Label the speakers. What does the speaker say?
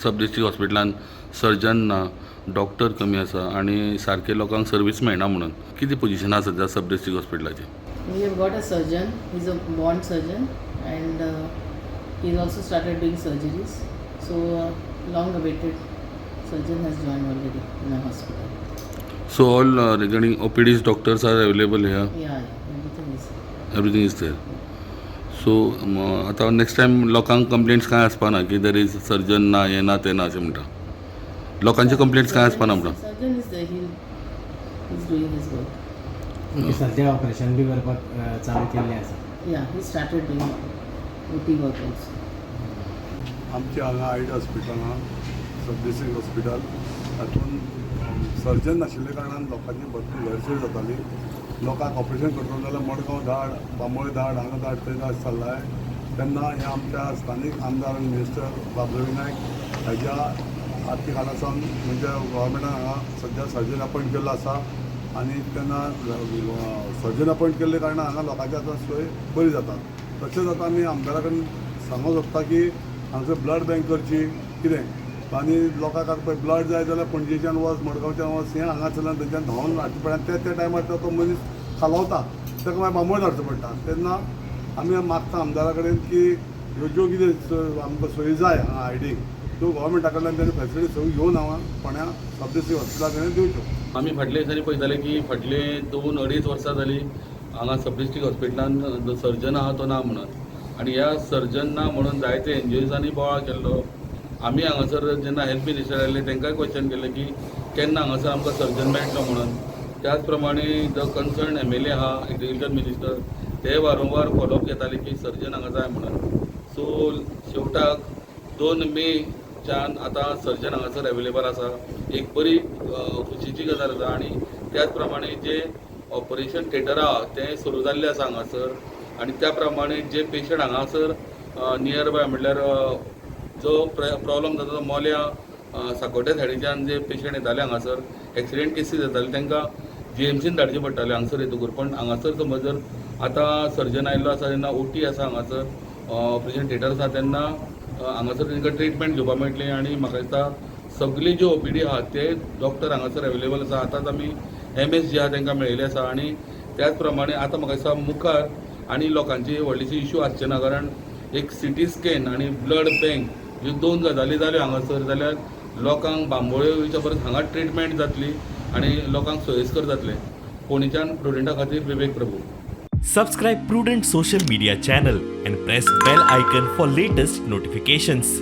Speaker 1: सब district हॉस्पिटलान सर्जन ना, doctor कमी आसा आनी सारके लोकांक सर्वीस मेळना म्हणून. कितें पोजिशन आसा सद्या सब district हॉस्पिटलाचें?
Speaker 2: We have got a surgeon. He's a born surgeon and he's also started doing surgeries. So, long awaited surgeon has joined already in our hospital.
Speaker 1: So all regarding OPDs, doctors are available here?
Speaker 2: Yeah, everything is.
Speaker 1: Everything is there. So आतां next time लोकांक complaints कांय आसपा ना की there is surgeon ना, हें ना, तें ना अशें म्हणटा. लोकांचे कंप्लेंट्स कांय आसपा ना म्हणटा.
Speaker 2: Surgeon is there. He's doing his work.
Speaker 3: Okay, सध्या ऑपरेशन बी करपाक चालू केल्लें आसा.
Speaker 2: Yeah, he started doing OT work also.
Speaker 4: आमच्या हांगा आयडी हॉस्पिटलान, सब डिस्ट्रिक्ट हॉस्पिटल, हातून सर्जन नाशिल्ल्या कारणान लोकांची भरपूर गैरसोय जाताली. लोकांक ऑपरेशन करतलो जाल्यार मडगांव धाड, बांबोळे धाड, हांगा धाड, थंय धाड चल्लाय. तेन्ना हे आमच्या स्थानीक आमदार आनी मिनिस्टर बाब रवी नायक हाज्या हाती खाला सावन, म्हणजे गव्हर्मेंटान हांगा सद्या सर्जन अपॉयंट केल्लो आसा आनी तेन्ना सर्जन अपॉयंट केल्ले कारणान हांगा लोकांची आतां सोय बरी जाता. तशेंच आतां आमी आमदारा कडेन सांगूंक सोदता की हांगसर ब्लड बँक करची कितें आनी लोकांक आतां पळय ब्लड जाय जाल्यार पणजेच्यान वच, मडगांवच्यान वच, हें हांगासरल्यान थंयच्यान धांवन हाडचें पडटा. त्या त्या टायमार तो मनीस खालावता, ताका मागीर बांबोळे धाडचो पडटा. तेन्ना आमी मागता आमदारा कडेन की ह्यो ज्यो कितें आमकां सोयी जाय हांगा आयडीक, त्यो गव्हर्मेंटा कडल्यान तेणी फेसिलिटी सगळ्यो घेवन हांगा फोंड्या सब डिस्ट्रिक्ट हॉस्पिटला कडेन दिवच्यो.
Speaker 1: आमी फाटल्या दिसांनी पळयताले की फाटले 2-2.5 वर्सां जालीं हांगा सब डिस्ट्रिक्ट हॉस्पिटलान जो सर्जन आहा तो ना म्हणून आनी ह्या सर्जन ना म्हणून जायते एनजीओजांनी बोवाळ केल्लो. आमी हांगासर जेन्ना हेल्थ मिनिस्टर आयले, तांकांय क्वेश्चन केलें की केन्ना हांगासर आमकां सर्जन मेळटलो म्हणून. त्याच प्रमाणे जो कन्सर्न एमएलए आहा, एग्रीकल्चर मिनिस्टर, ते वारंवार फॉलोअप घेताले की सर्जन हांगा जाय म्हणून. सो शेवटाक 2 मेच्यान आतां सर्जन हांगासर अवेलेबल आसा. एक बरी खुशीची गजाल आसा. आनी त्याच प्रमाणे जे ऑपरेशन थिएटर आहा तें सुरू जाल्लें आसा हांगासर आनी त्या प्रमाणे जे पेशंट हांगासर नियर बाय, म्हणल्यार जो प्रॉब्लम जाता तो मोल्या, साकोड्ड्या सायडीच्यान जे पेशंट येताले हांगासर, एक्सिडेंट केसीस जाताले, तांकां जीएमसीन धाडचे पडटाले हांगसर येतकूर. पण हांगासर समज जर आतां सर्जन आयिल्लो आसा, तेन्ना ओटी आसा हांगासर, ऑपरेशन थिएटर आसा, तेन्ना हांगासर तांकां ट्रिटमेंट घेवपाक मेळटली. आनी म्हाका दिसता सगळी जी ओपीडी आहा ते डॉक्टर हांगासर अवेलेबल आसा. आतांच आमी एमएस जे आहा तांकां मेळिल्ले आसा आनी त्याच प्रमाणे आतां म्हाका दिसता मुखार आनी लोकांची व्हडलीशी इशू आसचे ना, कारण एक सिटी स्कॅन आनी ब्लड बँक ह्यो दोन गजाली जाल्यो हांगासर जाल्यार लोकांक बांबोळे वयच्या परस हांगा ट्रिटमेंट जातली आनी लोकांक सोयीस्कर जातलें. फोंडेच्यान प्रुडंटा खातीर विवेक Prabhu.
Speaker 5: Subscribe Prudent Social Media channel and press bell icon for latest notifications.